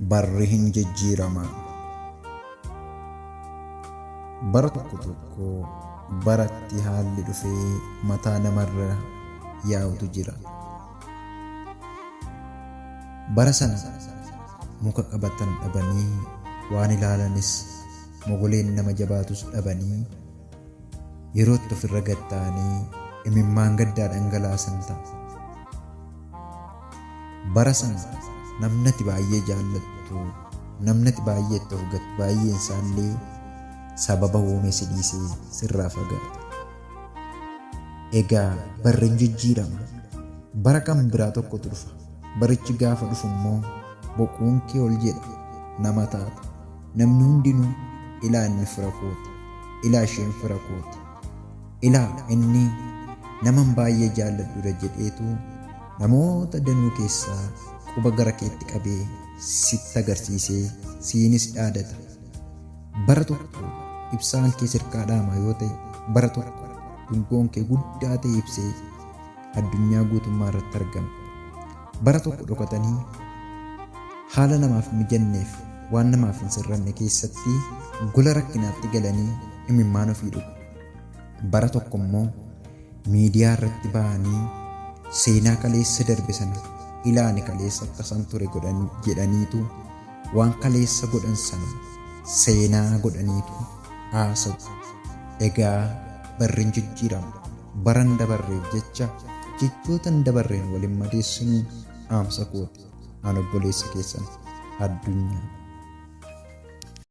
Barri hin jijjiirama. Bara tokko tokko baratti haalli dhufee mataa namarra yaa'utu jira. Bara sana muka qabatan dhabanii waan ilaalanis mogoleen nama jabaatus dhabanii yerootti ofirra gad ta'anii imimmaan gaddaa dhangalaasan ta'a. Bara sana namni ati baay'ee jaallattu, namni ati baay'ee itti of gattu baay'een isaallee sababa uumee si dhiisee sirraa fagaata. Egaa barri hin jijjiirama. Bara kan biraa tokkotu dhufa. Barichi gaafa dhufu immoo boquun kee ol jedha nama taata. Namni hundinuu ilaa inni fira kooti, ilaa isheen fira kooti, ilaa inni naman baay'ee jaalladhudha jedheetu namoota danuu keessaa quba gara keetti qabee sitti agarsiisee siinis dhaadata. Bara tokko ibsaan kee sirkaa dhaama yoo ta'e, bara tokko dungoon kee guddaa ta'e ibsee addunyaa guutummaa irratti argama. Bara tokko dhokatanii haala namaaf mijanneef waan namaaf hin sirranne keessatti gola rakkinaatti galanii imimmaan ofii dhugu. Bara tokko immoo miidiyaa irratti ba'anii seenaa kaleessa darbe sana ilaa ani kaleessa akkasan ture godhan jedhaniitu waan kaleessa godhan sana seenaa godhaniitu haasa'u. Egaa barri hin jijjiirama. Bara hin dabarreef jecha jechoota hin dabarreen wal hin madeessinuun dhaamsa kooti. An obboleessa keessan Addunyaa.